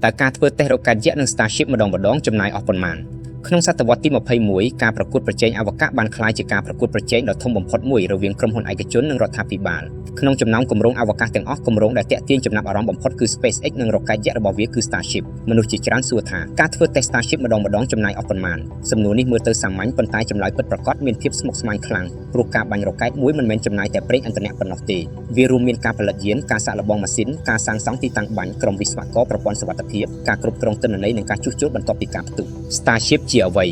តើការធ្វើតេស្តរ៉ុកែតយក្សនិង Starship ម្ដងម្ដងចំណាយអស់ប៉ុន្មានក្នុងសតវត្សទី21ការប្រកួតប្រជែងអវកាសបានក្លាយជាការប្រកួតប្រជែងដ៏ធំបំផុតមួយរវាងក្រុមហ៊ុនឯកជននិងរដ្ឋាភិបាលក្នុងចំណោមគម្រោងអវកាសទាំងអស់គម្រោងដែលទាក់ទាញចំណាប់អារម្មណ៍បំផុតគឺ SpaceX និងរ៉ុកែតយក្សរបស់វាគឺ Starship មនុស្សជាច្រើនសួរថាការធ្វើតេស្ត Starship ម្ដងម្ដងចំណាយអស់ប៉ុន្មានសំណួរនេះមើលទៅសាមញ្ញប៉ុន្តែចម្លើយពិតប្រាកដមានភាពស្មុគស្មាញខ្លាំងព្រោះការបាញ់រ៉ុកែតមួយមិនមែនចំណាយតែប្រេងឥន្ធនៈប៉ុណ្ណោះទេវារួមមានការផលិតយានការសាកល្បងម៉ាស៊ីនការសាងសង់ទីតាំងបាញ់ក្រុមវិស្វករប្រព័ន្ធសុវត្ថិភាពការគ្រប់គ្រងទិន្នន័យនិងការជួសជុលបន្ទាប់ពីការផ្ទុះ Starship ជាអ្វី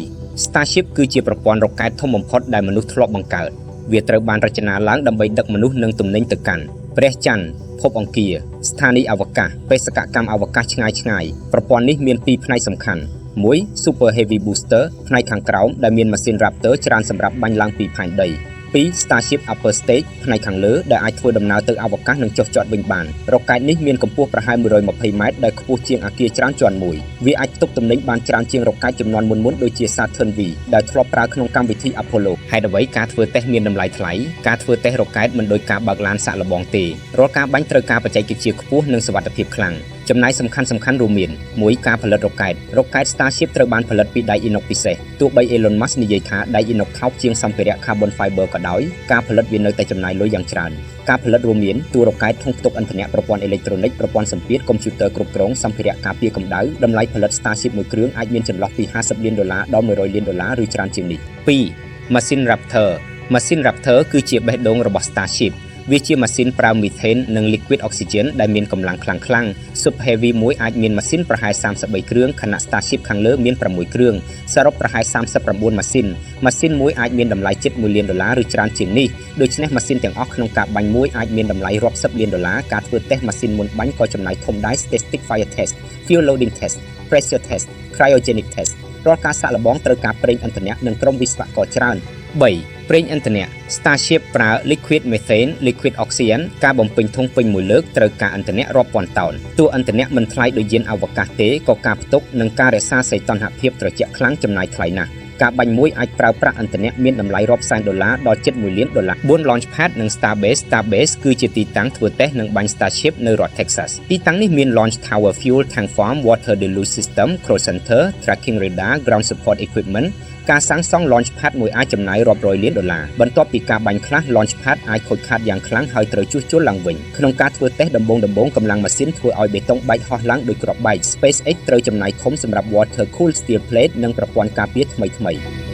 Starship គឺជាប្រព័ន្ធរ៉ុកែតធំបំផុតដែលមនុស្សធ្លាប់បង្កើតវាត្រូវបានរចនាឡើងដើម្បីដឹកមនុស្សនិងទំនិញទៅកាន់ព្រះច័ន្ទភពអង្គារស្ថានីយ៍អវកាសបេសកកម្មអវកាសឆ្ងាយឆ្ងាយប្រព័ន្ធនេះមានពីរផ្នែកសំខាន់1 Super Heavy Booster ផ្នែកខាងក្រោមដែលមានម៉ាស៊ីន Raptor ច្រើនសម្រាប់បាញ់ឡើងពីផែនដី2 Starship Upper Stage ផ្នែកខាងលើដែលអាចធ្វើដំណើរទៅអវកាសនិងចុះចតវិញបានរ៉ុកែតនេះមានកម្ពស់ប្រហែល120ម៉ែត្រដែលខ្ពស់ជាងអគារច្រើនជាន់មួយវាអាចផ្ទុកទំនិញបានច្រើនជាងរ៉ុកែតជំនាន់មុនៗដូចជា Saturn V ដែលធ្លាប់ប្រើក្នុងកម្មវិធី Apollo ហេតុអ្វីការធ្វើតេស្តមានតម្លៃថ្លៃការធ្វើតេស្តរ៉ុកែតមិនដូចការបើកឡានសាកល្បងទេរាល់ការបាញ់ត្រូវការបច្ចេកវិទ្យាខ្ពស់និងសុវត្ថិភាពខ្លាំងចំណាយសំខាន់សំខាន់រួមមាន1ការផលិតរ៉ុកែតរ៉ុកែត Starship ត្រូវបានផលិតពីដែកអ៊ីណុកពិសេសទោះបី Elon Musk និយាយថាដែកអ៊ីណុកថោកជាងសម្ភារៈ carbon fiber ក៏ដោយការផលិតវានៅតែចំណាយលុយយ៉ាងច្រើនការផលិតរួមមានតួរ៉ុកែតធុងផ្ទុកឥន្ធនៈប្រព័ន្ធអេឡិចត្រូនិកប្រព័ន្ធសម្ពាធកុំព្យូទ័រគ្រប់គ្រងសម្ភារៈការពារកម្ដៅតម្លៃផលិត Starship មួយគ្រឿងអាចមានចន្លោះពី50លានដុល្លារដល់100លានដុល្លារឬច្រើនជាងនេះ2ម៉ាស៊ីន Raptor ម៉ាស៊ីន Raptor គឺជាបេះដូងរបស់ Starship វាជាម៉ាស៊ីនប្រើមីថេននិង liquid oxygen ដែលមានកម្លាំងខ្លាំងខ្លាំង Super Heavy មួយអាចមានម៉ាស៊ីនប្រហែល33គ្រឿងខណៈ Starship ខាងលើមាន6គ្រឿងសរុបប្រហែល39ម៉ាស៊ីនម៉ាស៊ីនមួយអាចមានតម្លៃជិត1លានដុល្លារឬច្រើនជាងនេះដូច្នេះម៉ាស៊ីនទាំងអស់ក្នុងការបាញ់មួយអាចមានតម្លៃរាប់សិបលានដុល្លារការធ្វើតេស្តម៉ាស៊ីនមុនបាញ់ក៏ចំណាយធំដែរ static fire test, fuel loading test, pressure test, cryogenic test រាល់ការសាកល្បងត្រូវការប្រេងឥន្ធនៈនិងក្រុមវិស្វករច្រើន3ប្រេងឥន្ធនៈ Starship ប្រើ liquid methane, liquid oxygen ការបំពេញធុងពេញមួយលើកត្រូវការឥន្ធនៈរាប់ពាន់តោនទោះឥន្ធនៈមិនថ្លៃដូចយានអវកាសទេក៏ការផ្ទុកនិងការរក្សាសីតុណ្ហភាពត្រជាក់ខ្លាំងចំណាយថ្លៃណាស់ការបាញ់មួយអាចប្រើប្រាស់ឥន្ធនៈមានតម្លៃរាប់សែនដុល្លារដល់ជិត1លានដុល្លារ4 Launch Pad និង Starbase Starbase គឺជាទីតាំងធ្វើតេស្តនិងបាញ់ Starship នៅរដ្ឋ Texas ទីតាំងនេះមាន Launch Tower, Fuel Tank Farm, Water Deluge System, Crew Center, Tracking Radar, Ground Support Equipment ការសាងសង់ launch pad មួយអាចចំណាយរាប់រយលានដុល្លារបន្ទាប់ពីការបាញ់ខ្លះ launch pad អាចខូចខាតយ៉ាងខ្លាំងហើយត្រូវជួសជុលឡើងវិញក្នុងការធ្វើតេស្តដំបូងដំបូងកម្លាំងម៉ាស៊ីនធ្វើឲ្យបេតុងបែកហោះឡើងដោយគ្រាប់បែក SpaceX ត្រូវចំណាយធំសម្រាប់ water cooled steel plate និងប្រព័ន្ធការពារថ្មីៗ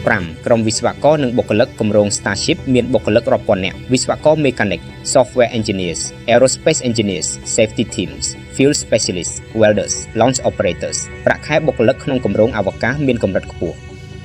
5ក្រុមវិស្វករនិងបុគ្គលិកគម្រោង Starship មានបុគ្គលិករាប់ពាន់នាក់វិស្វករ Mechanic, Software Engineers, Aerospace Engineers, Safety Teams, Fuel Specialists, Welders, Launch Operators ប្រាក់ខែបុគ្គលិកក្នុងគម្រោងអវកាសមានកម្រិតខ្ពស់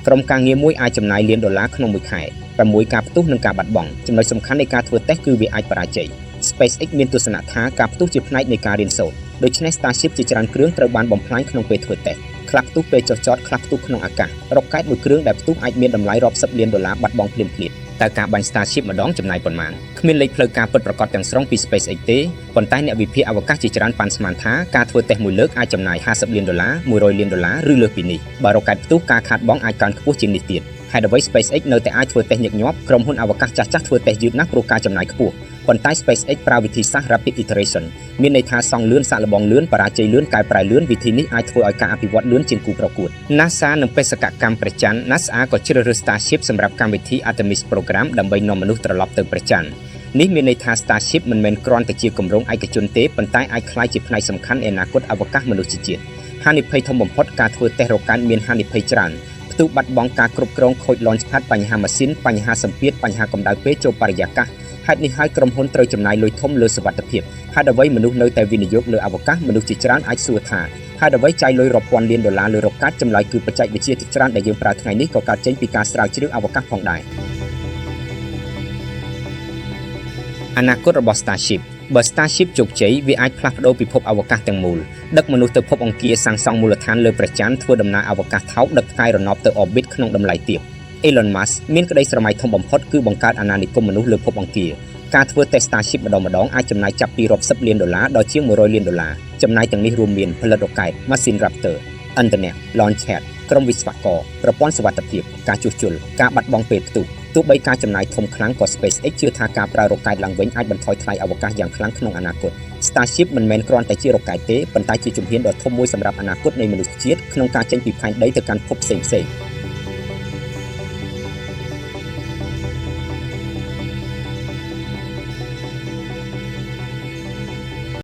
ក្រុមការងារមួយអាចចំណាយលានដុល្លារក្នុងមួយខែ6ការផ្ទុះនិងការបាត់បង់ចំណុចសំខាន់នៃការធ្វើតេស្តគឺវាអាចបរាជ័យ SpaceX មានទស្សនៈថាការផ្ទុះជាផ្នែកនៃការរៀនសូត្រដូច្នេះ Starship ជាច្រើនគ្រឿងត្រូវបានបំផ្លាញក្នុងពេលធ្វើតេស្តខ្លះផ្ទុះពេលចុះចតខ្លះផ្ទុះក្នុងអាកាសរ៉ុកែតមួយគ្រឿងដែលផ្ទុះអាចមានតម្លៃរាប់សិបលានដុល្លារបាត់បង់ភ្លាមៗតើការបាញ់ Starship ម្ដងចំណាយប៉ុន្មានគ្មានលេខផ្លូវការពិតប្រាកដទាំងស្រុងពី SpaceX ទេប៉ុន្តែអ្នកវិភាគអវកាសជាច្រើនប៉ាន់ស្មានថាការធ្វើតេស្តមួយលើកអាចចំណាយ50លានដុល្លារ100លានដុល្លារឬលើសពីនេះបើរ៉ុកែតផ្ទុះការខាតបង់អាចកើនខ្ពស់ជាងនេះទៀតហេតុអ្វី SpaceX នៅតែអាចធ្វើតេស្តញឹកញាប់ក្រុមហ៊ុនអវកាសចាស់ៗធ្វើតេស្តយឺតណាស់ព្រោះការចំណាយខ្ពស់ប៉ុន្តែ SpaceX ប្រើវិធីសាស្ត្រ Rapid Iteration មានន័យថាសង់លឿនសាកល្បងលឿនបរាជ័យលឿនកែប្រែលឿនវិធីនេះអាចធ្វើឲ្យការអភិវឌ្ឍលឿនជាងគូប្រកួត NASA និងបេសកកម្មព្រះច័ន្ទ NASA ក៏ជ្រើសរើស Starship សម្រាប់កម្មវិធី Artemis Program ដើម្បីនាំមនុស្សត្រឡប់ទៅព្រះច័ន្ទនេះមានន័យថា Starship មិនមែនគ្រាន់តែជាគម្រោងឯកជនទេប៉ុន្តែអាចក្លាយជាផ្នែកសំខាន់នៃអនាគតអវកាសមនុស្សជាតិហានិភ័យធំបំផុតការធ្វើតេស្តរ៉ុកែតមានហានិភ័យច្រើនផ្ទុះបាត់បង់ការគ្រប់គ្រងខូច launch pad បញ្ហាម៉ាស៊ីនបញ្ហាសម្ពាធបញ្ហាកម្ដៅពេលចូលបរិយាកាសហេតុនេះហើយក្រុមហ៊ុនត្រូវចំណាយលុយធំលើសុវត្ថិភាពហេតុអ្វីមនុស្សនៅតែវិនិយោគលើអវកាសមនុស្សជាច្រើនអាចសួរថាហេតុអ្វីចាយលុយរាប់ពាន់លានដុល្លារលើរ៉ុកែតចម្លើយគឺបច្ចេកវិទ្យាជាច្រើនដែលយើងប្រើថ្ងៃនេះក៏កើតចេញពីការស្រាវជ្រាវអវកាសផងដែរអនាគតរបស់ Starship បើ Starship ជោគជ័យវាអាចផ្លាស់ប្ដូរពិភពអវកាសទាំងមូលដឹកមនុស្សទៅភពអង្គារសាងសង់មូលដ្ឋានលើព្រះច័ន្ទធ្វើដំណើរអវកាសថោកដឹកផ្កាយរណបទៅ orbit ក្នុងតម្លៃទាប Elon Musk មានក្តីស្រមៃធំបំផុតគឺបង្កើតអាណានិគមមនុស្សលើភពអង្គារការធ្វើតេស្ត Starship ម្ដងម្ដងអាចចំណាយចាប់ពីរាប់សិបលានដុល្លារដល់ជាង100លានដុល្លារចំណាយទាំងនេះរួមមានផលិតរ៉ុកែតម៉ាស៊ីន Raptor ឥន្ធនៈ Launch Pad ក្រុមវិស្វករប្រព័ន្ធសុវត្ថិភាពការជួសជុលការបាត់បង់ពេលផ្ទុះ ទោះបីការចំណាយធំខ្លាំងក៏ SpaceX ជឿថាការប្រើរ៉ុកែតឡើងវិញអាចបន្ថយថ្លៃអវកាសយ៉ាងខ្លាំងក្នុងអនាគត Starship មិនមែនគ្រាន់តែជារ៉ុកែតទេប៉ុន្តែជាជំហានដ៏ធំមួយសម្រាប់អនាគតនៃមនុស្សជាតិក្នុងការចេញពីផែនដីទៅកាន់ភពផ្សេងៗ។